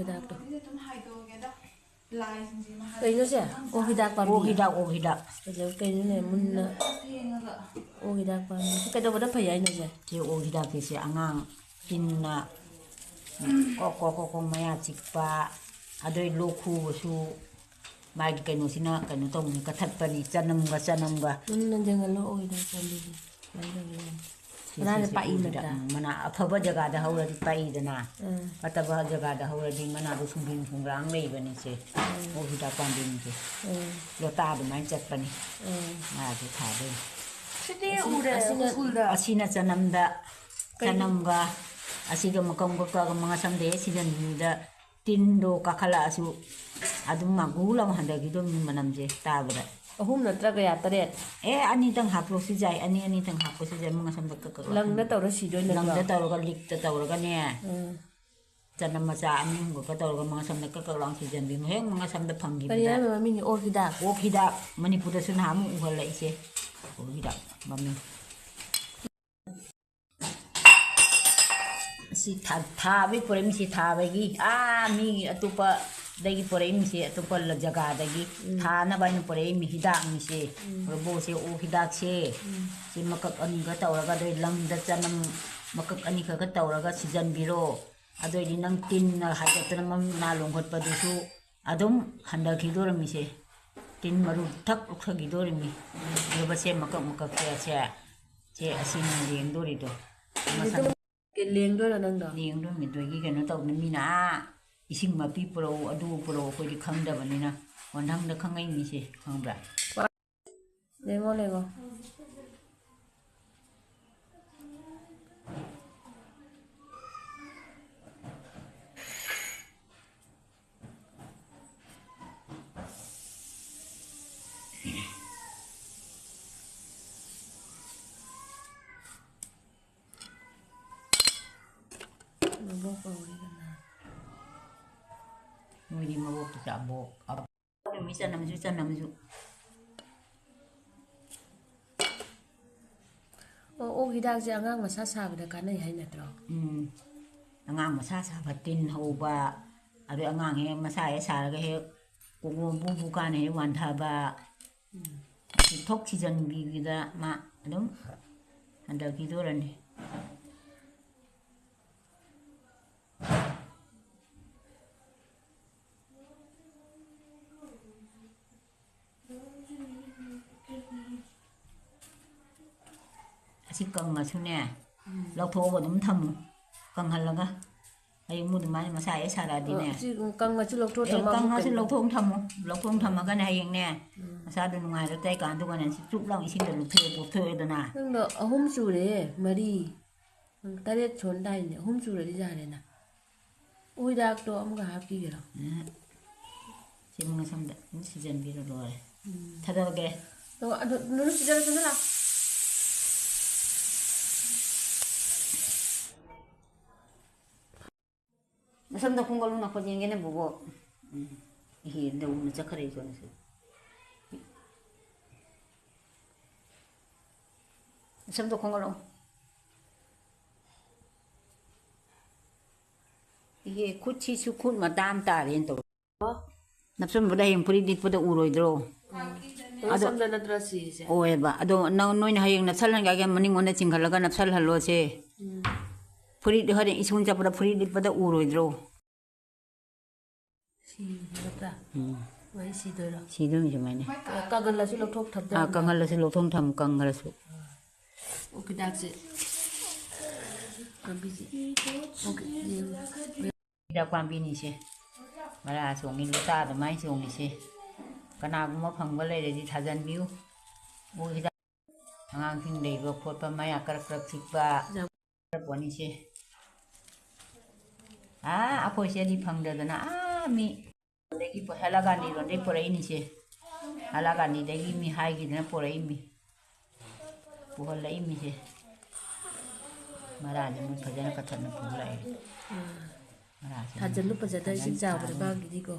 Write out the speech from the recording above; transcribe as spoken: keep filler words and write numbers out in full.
ꯍꯤꯗꯥꯛꯇꯣ꯫ ꯑꯗꯨꯝ ꯍꯥꯏꯗꯣꯛꯑꯒꯦꯗ꯫ ꯂꯥꯏꯁꯤꯡꯁꯦ ꯃꯍꯥ-, ꯀꯩꯅꯣꯁꯦ? ꯑꯣꯛ ꯍꯤꯗꯥꯛ ꯄꯥꯝꯕꯤ꯫ ꯑꯣꯛ ꯍꯤꯗꯥꯛ, ꯑꯣꯛ ꯍꯤꯗꯥꯛ꯫ ꯐꯖꯕ ꯀꯩꯅꯣꯅꯦ, ꯃꯨꯟꯅ꯫ ꯊꯦꯡꯉꯒ꯫ ꯑꯣꯛ ꯍꯤꯗꯥꯛ ꯄꯥꯝꯕꯤ꯫ ꯀꯩꯗꯧꯕꯗ ꯐꯩ ꯍꯥꯏꯅꯣ ꯁꯦ? ꯁꯤ ꯑꯣꯛ ꯍꯤꯗꯥꯛꯀꯤꯁꯦ ꯑꯉꯥꯡ ꯇꯤꯟꯅ ꯀꯣꯛ ꯀꯣꯛ ꯀꯣꯛ ꯀꯣꯛ ꯃꯌꯥ ꯆꯤꯛꯄ, ꯑꯗꯩ ꯂꯣꯛ ꯈꯨꯕꯁꯨ ꯃꯥꯒꯤ ꯀꯩꯅꯣꯁꯤꯅ ꯀꯩꯅꯣ ꯇꯧꯕꯅꯤ, ꯀꯟꯊꯠꯄꯅꯤ, ꯆꯅꯝꯒ, ꯆꯅꯝꯒ꯫ ꯃꯨꯟꯅ ꯌꯦꯡꯍꯜꯂꯣ, ꯑꯣꯛ ꯍꯤꯗꯥꯛ ꯄꯥꯝꯕꯤꯁꯦ꯫ ꯁꯨꯃꯥꯏꯅ ꯇꯧꯕ ꯌꯥꯅꯤ꯫ ꯁꯤ, ꯃꯅꯥꯁꯦ ꯁꯤꯁꯦ ꯄꯥꯛꯏ ꯎꯕꯗ, ꯅꯠꯇ꯭ꯔꯥ? ꯎꯝ, ꯃꯅꯥ ꯑꯐꯕ ꯖꯒꯥꯗ ꯍꯧꯔꯗꯤ ꯄꯥꯛꯏꯗꯅ꯫ ꯎꯝ꯫ ꯐꯠꯇꯕ ꯖꯒꯥꯗ ꯍꯧꯔꯗꯤ ꯃꯅꯥꯗꯣ ꯁꯨꯡꯕꯤꯡ ꯁꯨꯡꯕ꯭ꯔꯥꯡ ꯂꯩꯕꯅꯤꯁꯦ꯫ ꯎꯝ꯫ ꯑꯣꯛ ꯍꯤꯗꯥꯛ ꯄꯥꯝꯕꯤꯅꯤꯁꯦ꯫ ꯎꯝ꯫ ꯂꯣꯇꯥ ꯑꯗꯨꯃꯥꯏꯅ ꯆꯠꯄꯅꯤ꯫ ꯎꯝ꯫ ꯃꯥꯁꯦ ꯊꯥꯗꯣꯏꯅꯤ꯫ ꯁꯤꯗꯤ ꯑꯁꯤꯅ, ꯎꯔꯦ, ꯑꯁꯤꯅ, ꯎꯈ꯭ꯔꯨꯜꯗ꯫ ꯑꯁꯤꯅ ꯆꯅꯝꯗ, ꯀꯩ? ꯆꯅꯝꯒ ꯑꯁꯤꯒ ꯃꯀꯝꯒ ꯀꯛꯑꯒ ꯃꯉꯥ ꯁꯝꯗ ꯍꯦꯛ ꯁꯤꯖꯟꯕꯤꯕꯗ ꯇꯤꯟꯗꯣ ꯀꯥꯈꯠꯂꯛꯑꯁꯨ ꯑꯗꯨꯝ ꯃꯥꯒꯨ ꯂꯥꯎ ꯍꯟꯊꯈꯤꯗꯧꯅꯤ ꯃꯅꯝꯁꯦ ꯇꯥꯕꯗ꯫ ꯑꯍꯨꯝ ꯅꯠꯇ꯭ꯔꯥ ꯀꯌꯥ? ꯇꯔꯦꯠ? ꯑꯦ, ꯑꯅꯤꯗꯪ ꯍꯥꯞꯄꯁꯨ ꯌꯥꯏ, ꯑꯅꯤ, ꯑꯅꯤꯗꯪ ꯍꯥꯞꯄꯁꯨ ꯌꯥꯏ, ꯃꯉꯥ ꯁꯝꯗ ꯀꯛ ꯀꯛ ꯂꯪꯗ ꯂꯥꯎꯍꯟꯕ꯫ ꯇꯧꯔ ꯁꯤꯗꯣꯏ ꯅꯠꯇ꯭ꯔꯣ? ꯂꯪꯗ ꯇꯧꯔꯒ, ꯂꯤꯛꯇ ꯇꯧꯔꯒꯅꯦ, ꯎꯝ꯫ ꯆꯅꯝ ꯃꯆꯥ ꯑꯅꯤ ꯑꯍꯨꯝꯈꯛꯀ ꯇꯧꯔꯒ ꯃꯉꯥ ꯁꯝꯗ ꯀꯛ ꯀꯛ ꯂꯥꯎ ꯁꯤꯖꯟꯕꯤꯕ, ꯍꯦꯛ ꯃꯉꯥ ꯁꯝꯗ ꯀꯔꯤ ꯐꯪꯈꯤꯕꯗ꯫ ꯍꯥꯏꯕ ꯃꯃꯤꯡꯅꯣ? ꯑꯣꯛ ꯍꯤꯗꯥꯛ? ꯑꯣꯛ ꯍꯤꯗꯥꯛ꯫ ꯃꯅꯤꯄꯨꯔꯗꯁꯨ ꯅꯍꯥꯟꯃꯨꯛ ꯎꯍꯜꯂꯛꯏꯁꯦ, ꯑꯣꯛ ꯍꯤꯗꯥꯛ ꯃꯃꯤꯡ꯫ ꯑꯁꯤ ꯊꯥ-, ꯊꯥꯕꯒꯤ ꯄꯣꯔꯛꯏ, ꯃꯤꯁꯤ ꯊꯥꯕꯒꯤ, ꯑꯥ, ꯃꯤ ꯑꯇꯣꯞꯄꯗꯒꯤ ꯄꯣꯔꯛꯏ, ꯃꯤꯁꯤ ꯑꯇꯣꯞꯄ ꯂ-, ꯖꯒꯥꯗꯒꯤ ꯎꯝ꯫ ꯊꯥꯅꯕ ꯍꯥꯏꯅ ꯄꯣꯔꯛꯏ, ꯃꯤ ꯍꯤꯗꯥꯛꯅꯤꯁꯦ꯫ ꯎꯝ꯫ ꯔꯣꯕꯣꯁꯦ ꯑꯣꯛ ꯍꯤꯗꯥꯛꯁꯦ꯫ ꯎꯝ꯫ ꯁꯤ ꯃꯀꯛ ꯑꯅꯤꯒ ꯇꯧꯔꯒ, ꯑꯗꯩ ꯂꯪꯗ ꯆꯅꯝ ꯃꯀꯛ ꯑꯅꯤꯈꯛꯒ ꯇꯧꯔꯒ ꯁꯤꯖꯟꯕꯤꯔꯣ꯫ ꯑꯗꯨꯑꯣꯏꯗꯤ ꯅꯪ ꯇꯤꯟꯅ ꯍꯥꯏꯒꯠꯇꯅ ꯃꯅꯥ ꯂꯣꯡꯈꯠꯄꯗꯨꯁꯨ ꯑꯗꯨꯝ ꯍꯟꯊꯈꯤꯗꯣꯔꯝꯃꯤꯁꯦ꯫ ꯇꯤꯟ ꯃꯔꯨ ꯊꯛ ꯂꯨꯞꯊꯈꯤꯗꯣꯔꯤꯃꯤ꯫ ꯑꯗꯨꯒ ꯁꯦ ꯃꯀꯛ ꯃꯀꯛꯁꯦ, ꯁꯦ, ꯁꯦ ꯑꯁꯤꯅꯤ ꯂꯦꯡꯗꯣꯔꯤꯗꯣ꯫ ꯃꯁꯝ ꯂꯦꯡꯗꯣꯏꯔꯣ ꯅꯪꯗꯣ? ꯂꯦꯡꯗꯣꯔꯤꯃꯤ꯫ ꯑꯗꯨꯒꯤ ꯀꯩꯅꯣ ꯇꯧꯗꯅ ꯃꯤꯅ, ꯑꯥ, ꯏꯁꯤꯡ ꯃꯄꯤ ꯄꯨꯔꯛꯎ, ꯑꯗꯨ ꯄꯨꯔꯛꯎ, ꯑꯩꯈꯣꯏꯗꯤ ꯈꯪꯗꯕꯅꯤꯅ꯫ ꯍꯣꯟꯊꯪꯗ ꯈꯪꯉꯛꯏꯃꯤꯁꯦ, ꯈꯪꯕ꯭ꯔꯥ? ꯂꯦꯡꯉꯣ, ꯂꯦꯡꯉꯣ꯫ ꯃꯕꯣꯛ ꯀꯧꯔꯤꯗꯅ꯫ ꯅꯣꯏꯗꯤ ꯃꯕꯣꯛꯇꯨ ꯆꯥꯕꯣꯛ꯫ ꯃꯤ ꯆꯅꯝꯁꯨ, ꯆꯅꯝꯁꯨ꯫ ꯑꯣ, ꯑꯣꯛ ꯍꯤꯗꯥꯛꯁꯦ ꯑꯉꯥꯡ ꯃꯁꯥ ꯁꯥꯕꯗ ꯀꯥꯟꯅꯩ ꯍꯥꯏ ꯅꯠꯇ꯭ꯔꯣ? ꯎꯝ꯫ ꯑꯉꯥꯡ ꯃꯁꯥ ꯁꯥꯕ, ꯇꯤꯟ ꯍꯧꯕ, ꯑꯗꯩ ꯑꯉꯥꯡ ꯍꯦꯛ ꯃꯁꯥ ꯍꯦꯛ ꯁꯥꯔꯒ ꯍꯦꯛ ꯀꯣꯡꯒꯣꯝ ꯕꯨ ꯕꯨ ꯀꯥꯟꯅ ꯍꯦꯛ ꯋꯥꯟꯊꯕ, ꯊꯣꯛ ꯊꯤꯖꯤꯟꯕꯤꯕꯗ ꯃꯥ ꯑꯗꯨꯝ ꯍꯟꯊꯈꯤꯗꯣꯔꯅꯤ꯫ ꯑꯁꯤ ꯀꯪꯉꯁꯨꯅꯦ, ꯎꯝ꯫ ꯂꯧꯊꯣꯛꯑꯒ ꯑꯗꯨꯝ ꯊꯝꯃꯨ, ꯀꯪꯍꯜꯂꯒ꯫ ꯍꯌꯦꯡ ꯃꯨ ꯑꯗꯨꯃꯥꯏꯅ ꯃꯁꯥ ꯍꯦꯛ ꯁꯥꯔꯛꯑꯗꯤꯅꯦ꯫ ꯑꯣ, ꯁꯤ ꯀꯪꯉꯁꯨ ꯂꯧꯊꯣꯛꯑ ꯑꯦ, ꯊꯝꯃ ꯑꯃꯨꯛ ꯀꯪꯉꯁꯨ ꯀꯩꯅꯣ? ꯂꯧꯊꯣꯛ ꯊꯝꯃꯣ꯫ ꯂꯧꯊꯣꯛ ꯊꯝꯃꯒꯅꯦ ꯍꯌꯦꯡꯅꯦ, ꯎꯝ꯫ ꯃꯁꯥꯗꯣ ꯅꯨꯡꯉꯥꯏꯔꯛꯇ꯭ꯔꯦ ꯀꯥꯟꯗꯨꯒꯅꯦ ꯁꯤ ꯆꯨꯞ ꯂꯥꯎ ꯏꯁꯤꯡꯗ ꯂꯨꯞꯊꯣꯛꯑꯦ, ꯄꯣꯞꯊꯣꯛꯑꯦꯗꯅ꯫ ꯅꯪꯗꯣ ꯑꯍꯨꯝ ꯁꯨꯔꯦ, ꯃꯔꯤ꯫ ꯅꯪ ꯇꯔꯦꯠ ꯁꯨꯍꯟꯗꯥꯏꯅꯦ, ꯑꯍꯨꯝ ꯁꯨꯔꯗꯤ ꯌꯥꯔꯦꯅ꯫ ꯎꯍꯤꯗꯥꯛꯇꯣ ꯑꯃꯒ ꯍꯥꯞꯄꯤꯒꯦꯔꯣ? ꯎꯝ꯫ ꯁꯤ ꯃꯉꯥ ꯁꯝꯗ ꯑꯗꯨꯝ ꯁꯤꯖꯟꯕꯤꯔꯣ, ꯂꯣꯏꯔꯦ꯫ ꯎꯝ꯫ ꯊꯥꯗꯔꯒꯦ꯫ ꯑꯣ, ꯑꯗꯨ ꯅꯨꯔꯨ ꯁꯤꯖꯜꯂꯁꯅꯨ ꯂꯥꯎ꯫ ꯅꯁꯝꯗꯣ ꯈꯣꯡꯒꯠꯂꯨ, ꯅꯈꯨꯠ ꯌꯦꯡꯒꯦꯅꯦ, ꯕꯣꯕꯣꯛ꯫ ꯎꯝ꯫ ꯏꯍꯦ, ꯗꯧꯅ ꯆꯠꯈ꯭ꯔꯦ, ꯏꯆꯣꯟꯁꯦ꯫ ꯅꯁꯝꯗꯣ ꯈꯣꯡꯒꯠꯂꯣ꯫ ꯏꯍꯦ, ꯈꯨꯠꯁꯤꯁꯨ ꯈꯨꯠ ꯃꯇꯥ ꯑꯃ ꯇꯥꯔꯦꯅ ꯇꯧꯔꯦ꯫ ꯅꯞꯁꯟꯕꯗ ꯍꯌꯦꯡ ꯐꯨꯔꯤꯠ ꯂꯤꯠꯄꯗ ꯎꯔꯣꯏꯗ꯭ꯔꯣ? ꯑꯗꯣ ꯅꯁꯝꯗ ꯅꯠꯇ꯭ꯔꯥ ꯁꯤꯁꯦ? ꯑꯣꯏꯌꯦꯕ꯫ ꯑꯗꯣ ꯅꯪ, ꯅꯣꯏꯅ ꯍꯌꯦꯡ ꯅꯞꯁꯜꯍꯟꯒꯦ ꯍꯥꯏꯒꯦ, ꯃꯅꯤꯡ ꯑꯣꯟꯅ ꯆꯤꯡꯈꯠꯂꯒ ꯅꯞꯁꯜꯍꯜꯂꯣꯁꯦ꯫ ꯎꯝ꯫ ꯐꯨꯔꯤꯠ ꯍꯣꯔꯦꯟ ꯏꯁ꯭ꯀꯨꯜ ꯆꯠꯄꯗ ꯐꯨꯔꯤꯠ ꯂꯤꯠꯄꯗ ꯎꯔꯣꯏꯗ꯭ꯔꯣ? ꯁꯤꯔꯕ꯭ꯔꯥ? ꯎꯝ꯫ ꯃꯥꯏ ꯁꯤꯗꯣꯏꯔꯣ? ꯁꯤꯗꯣꯏꯅꯤ ꯁꯨꯃꯥꯏꯅ꯫ ꯑꯣ, ꯀꯪꯍꯜꯂꯁꯨ ꯂꯧꯊꯣꯛ ꯊꯝꯗꯣꯏꯔꯣ? ꯑꯥ, ꯀꯪꯍꯜꯂꯁꯨ ꯂꯧꯊꯣꯛ ꯊꯝ-, ꯀꯪꯍꯜꯂꯁꯨ꯫ ꯑꯣ, ꯍꯤꯗꯥꯛꯁꯦ ꯄꯥꯝꯕꯤꯁꯦ꯫ ꯑꯣꯀꯦ, ꯌꯦꯡꯉꯣ꯫ ꯍꯤꯗꯥꯛ ꯄꯥꯝꯕꯤꯅꯤꯁꯦ꯫ ꯃꯔꯥ ꯆꯣꯡꯉꯤ, ꯂꯣꯇꯥ ꯑꯗꯨꯃꯥꯏꯅ ꯆꯣꯡꯉꯤꯁꯦ꯫ ꯀꯅꯥꯒꯨꯝꯕ ꯐꯪꯕ ꯂꯩꯔꯗꯤ ꯊꯥꯖꯟꯕꯤꯌꯨ꯫ ꯑꯣ, ꯍꯤꯗꯥꯛ ꯑꯉꯥꯡꯁꯤꯡ ꯂꯩꯕ ꯈꯣꯠꯄ, ꯃꯌꯥ ꯀꯔꯛ ꯀꯔꯛ ꯆꯤꯛꯄ, ꯄꯣꯠꯅꯤꯁꯦ꯫ ꯑꯥ, ꯑꯩꯈꯣꯏ ꯁꯤꯗꯗꯤ ꯐꯪꯗꯗꯅ, ꯑꯥ, ꯃꯤ ꯑꯗꯒꯤ ꯄꯣ-, ꯍꯦꯂꯥꯒꯥꯟꯗꯤꯔꯣꯝꯗꯒꯤ ꯄꯣꯔꯛꯏꯅꯤꯁꯦ꯫ ꯍꯦꯂꯥꯒꯥꯟꯗꯤꯗꯒꯤ ꯃꯤ ꯍꯥꯏꯈꯤꯗꯅ ꯄꯣꯔꯛꯏꯃꯤ꯫ ꯄꯨꯍꯜꯂꯛꯏꯃꯤꯁꯦ꯫ ꯃꯔꯥꯁꯦ ꯃꯣꯏ ꯐꯖꯅ ꯀꯊꯠꯅ ꯄꯨꯔ ꯂꯥꯛꯑꯦ꯫ ꯃꯔꯥꯁꯦ ꯊꯥꯖꯜꯂꯨ ꯐꯖꯅ, ꯏꯁꯤꯡ ꯆꯥꯎꯕꯗ ꯊꯥꯖꯟ-, ꯃꯥꯡꯈꯤꯅꯤꯀꯣ꯫